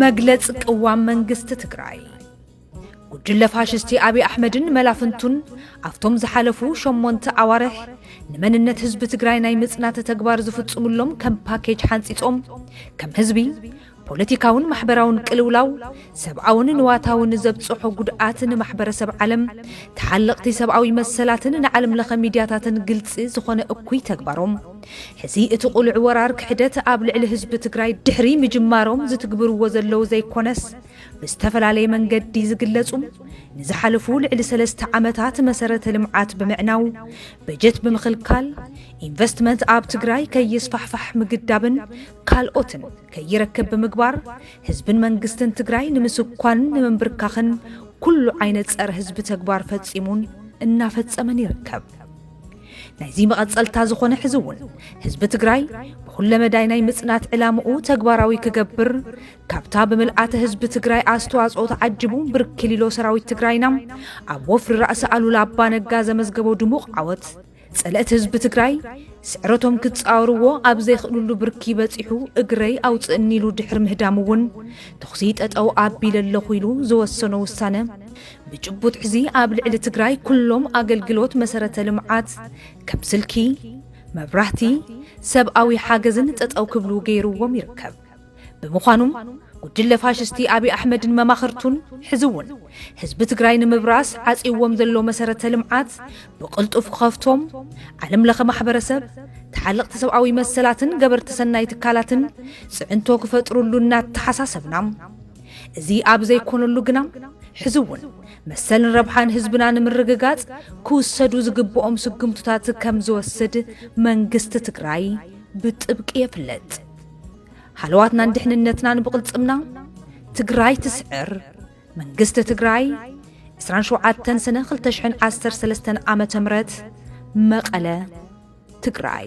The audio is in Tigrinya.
መግለጽ ቅዋም መንግስቲ ትግራይ። ጉጅለ ፋሽስቲ ኣብይ ኣሕመድን መላፍንቱን ኣብቶም ዝሓለፉ ሸሞንተ ኣዋርሕ ንመንነት ህዝቢ ትግራይ ናይ ምጽናተ ተግባር ዝፍጽሙሎም ከም ፓኬጅ ሓንጺጾም፣ ከም ህዝቢ ፖለቲካውን ማሕበራውን ቅልውላው፣ ሰብኣውን ንዋታውን ዘብጽሖ ጉድኣት ንማሕበረሰብ ዓለም፣ ተሓለቕቲ ሰብኣዊ መሰላትን ንዓለም ለኸ ሚድያታትን ግልጺ ዝኾነ እኩይ ተግባሮም፣ ሕዚ እቲ ቁሉዕ ወራር ክሕደት ኣብ ልዕሊ ህዝቢ ትግራይ ድሕሪ ምጅማሮም ዝትግብርዎ ዘለዉ ዘይኮነስ፣ ብዝተፈላለየ መንገዲ ዝግለጹ፣ ንዝሓለፉ ልዕሊ ሰለስተ ዓመታት መሰረተ ልምዓት ብምዕናው፣ በጀት ብምኽልካል፣ ኢንቨስትመንት ኣብ ትግራይ ከይስፋሕፋሕ ምግዳብን ካልኦትን ከይረክብ ብምግባር፣ ህዝብን መንግስትን ትግራይ ንምስኳንን ንምንብርካኽን ኩሉ ዓይነት ጸረ ህዝቢ ተግባር ፈጺሙን እናፈጸመን ይርከብ። ናይዚ መቐጸልታ ዝኾነ ሕዚ እውን ህዝቢ ትግራይ ብኹለ መዳይ ናይ ምጽናት ዕላምኡ ተግባራዊ ክገብር፣ ካብታ ብምልኣተ ህዝቢ ትግራይ ኣስተዋጽኦ ተዓጅቡ ብርኪ ሊሎ ሰራዊት ትግራይና ኣብ ወፍሪ ራእሲ ኣሉላ ኣባ ነጋ ዘመዝገቦ ድሙቕ ዓወት፣ ጸለእቲ ህዝቢ ትግራይ ስዕረቶም ክጻወርዎ ኣብ ዘይኽእሉሉ ብርኪ በጺሑ፣ እግረይ ኣውጽእኒ ኢሉ ድሕሪ ምህዳም እውን፣ ተኹሲ ጠጠው ኣቢለ ኣለኹ ኢሉ ዝወሰኖ ውሳነ፣ ብጭቡጥ ሕዚ ኣብ ልዕሊ ትግራይ ኩሎም ኣገልግሎት መሰረተ ልምዓት ከም ስልኪ፣ መብራህቲ፣ ሰብኣዊ ሓገዝን ጠጠው ክብሉ ገይርዎም ይርከብ። ብምዃኑም ጉጅለ ፋሽስቲ ኣብይ ኣሕመድን መማኽርቱን ሕዚ እውን ህዝቢ ትግራይ ንምብራስ ዓፅይዎም ዘሎ መሰረተ ልምዓት ብቕልጡፍ ክኸፍቶም፣ ዓለም ለኸ ማሕበረሰብ፣ ተሓለቕቲ ሰብኣዊ መሰላትን ገበርቲ ሰናይ ትካላትን ፅዕንቶ ክፈጥሩሉ እናተሓሳሰብና፣ እዚ ኣብ ዘይኮነሉ ግና ሕዚ እውን መሰልን ረብሓን ህዝብና ንምርግጋፅ ክውሰዱ ዝግብኦም ስጉምትታት ከም ዝወስድ መንግስቲ ትግራይ ብጥብቂ የፍለጥ። ሃለዋትናን ድሕንነትናን ብቕልጽምና። ትግራይ ትስዕር። መንግስቲ ትግራይ። ዕስራን ሸውዓተን ሰነ ክልተ ሽሕን ዓሰርተ ሰለስተን ዓመተ ምህረት፣ መቐለ፣ ትግራይ።